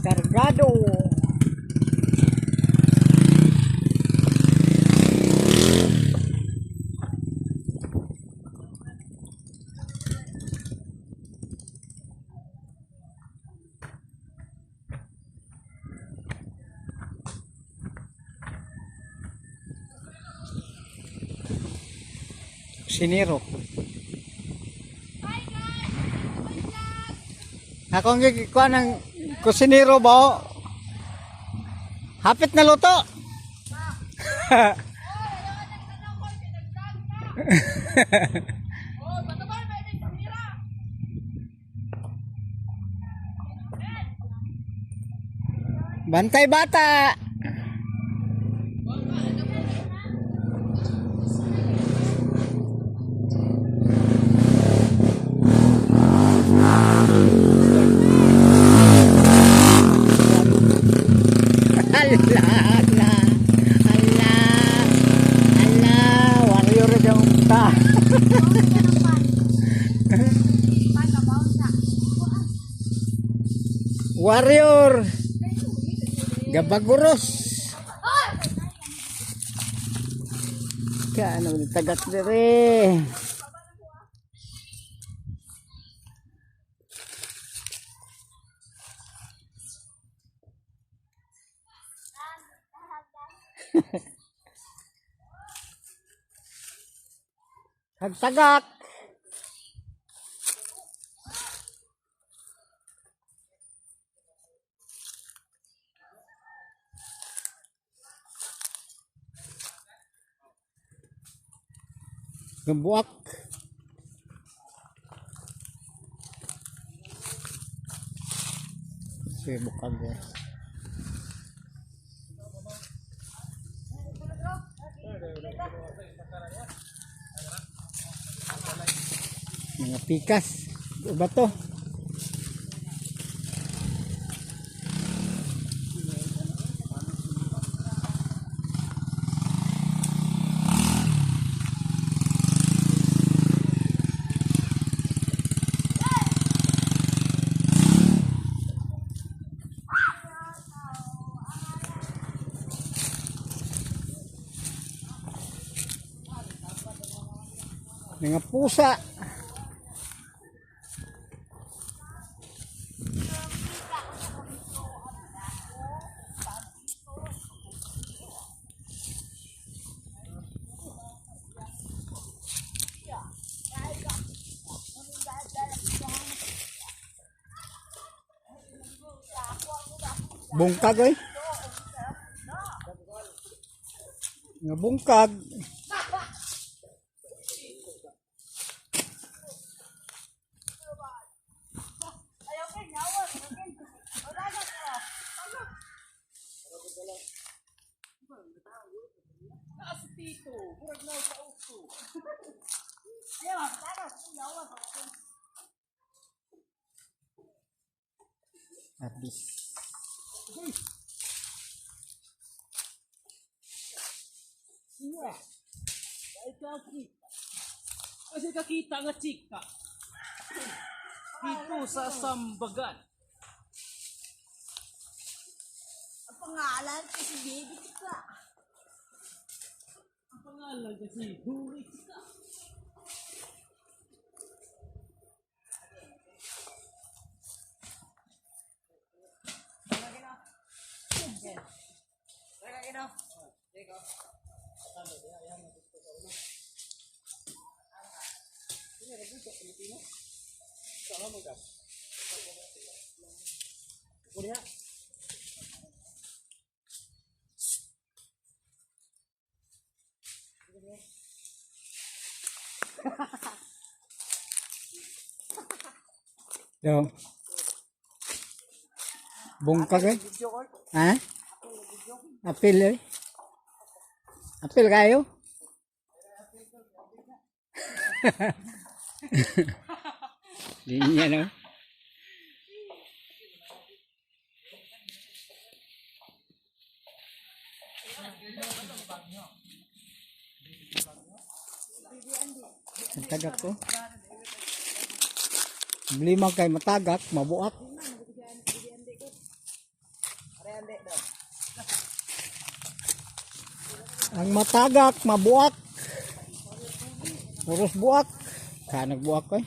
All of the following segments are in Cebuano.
Kargado. Siniro. Akong gikuha ng kusinero ba? Hapit na luto. Bantay bata. Ala, ala, ala, ala, warrior daw ta. Warrior. Gabaguros. Kaano tagak dire. Tagak. Gambuak. Si bukag eh. Mga pikas. Bato. Mga pusa. Bungkag eh. Mga bungkag. Abis. Kasi kakita nga chika. Dito sa Sambagan. Ang pangalan ko si Baby Chika. Ang pangalan kasi Duri Chika. Yo. Bungkag eh. Ha? Apil eh. Apil kayo? Di niya no? Ang tagak ko. Problema kay matagak, mabuak. Ang matagak, mabuak. Puros buak. Ka nagbuak ko eh.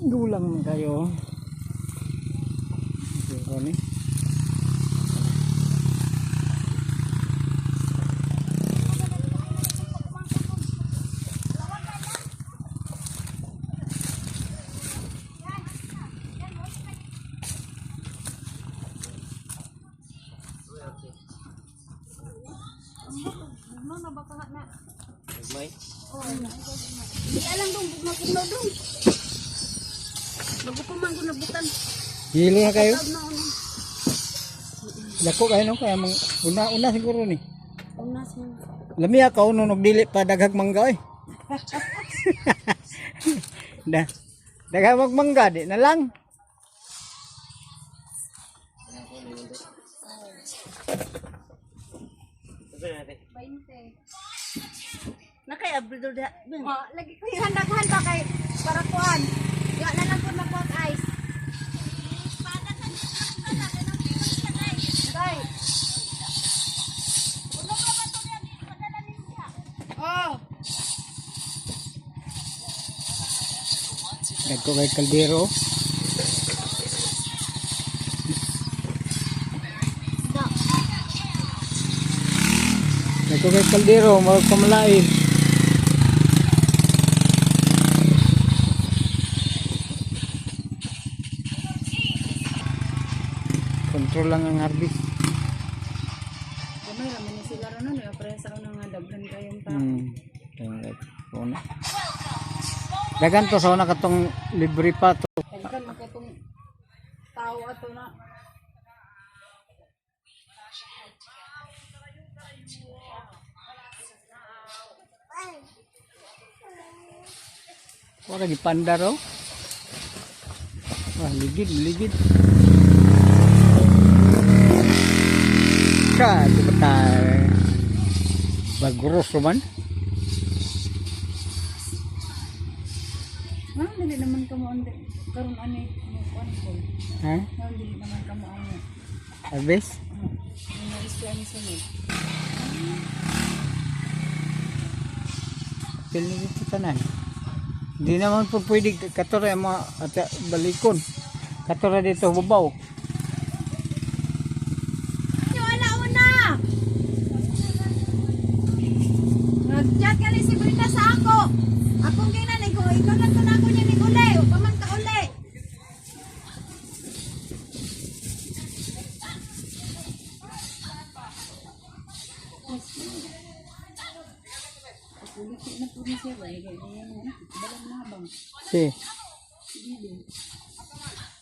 Dulang man kayo. Siguro ni. May. Di alam dong, bugnaw-bugnaw dong. Bago pa man ko nabutan. Hilo na kayo. Tawag na ano. Dako kayo no kaya mang una-una siguro ni. Una siya. Lami ka uno nagdili pa daghag mangga eh. Da. Daghag mangga di na lang. 20. Nakay abridor da. Oh, lagi ko yung daghan pa kay para kuan. Wa na lang ko makuha og ice. Kay. Oh. Dagko kay kaldero. Dagko kay kaldero, magpamalain. Control lang ang harvest. Gamay ra man ni sila ron no, pero sa una nga daghan kayong tao. Una. Dagan to sa una katong libre pa to. Daghan man kay tong tao ato na. Wala gipanda ro. Wah, ligid, ligid. Ka, di ba ta? Bagros man. Nga dili naman kamo ang karon ani mo kuan ko. Ha? Nga dili naman kamo ang Abis? mga istorya ni sunod. Pil ni dito tanan. Hindi naman po pwede katura ang mga at balikon. Katura dito babaw. Wala una. Nag-chat ka ni si Brita sa ako. Akong ginanin ko, ikaw lang to na ako niya ni uli. O pa man ka uli. Puliti na po ni siya ba? Kaya balang na bang. Si.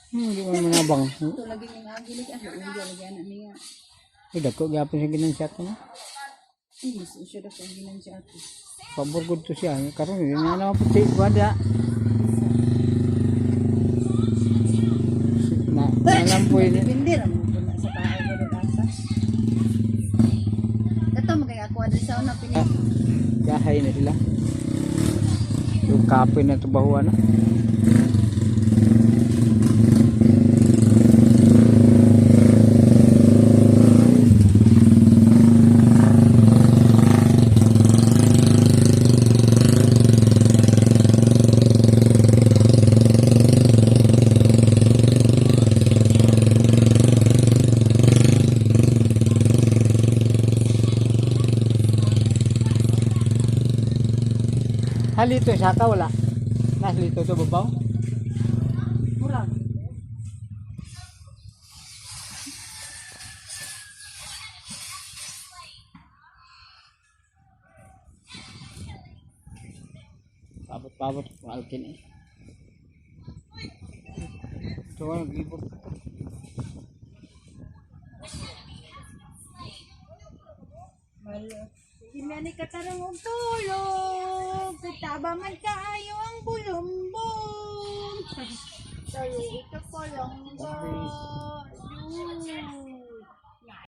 Hindi man manabang. Ito lagi ning agilig ah, hindi lagi anak niya. Ay, dagko gyapon siya ginansya to. No? Ay, mas siya daw ang ginansya ato. Pabor gud to siya. Karon hindi na naman puti wala. Na, alam po yun. Depende ra mo po na sa tao ko asa. Kato magay ako adre sa una pini. Gahay na sila. Yung kape na tubahuan na. Halito saka wala. Nas lito to babaw. Murag. Pabot-pabot alkin eh. Ito nga naglibot. Hindi ni katarong og tulog, kitaba man kaayo ang bulumbong. Tayo, ito ko lang.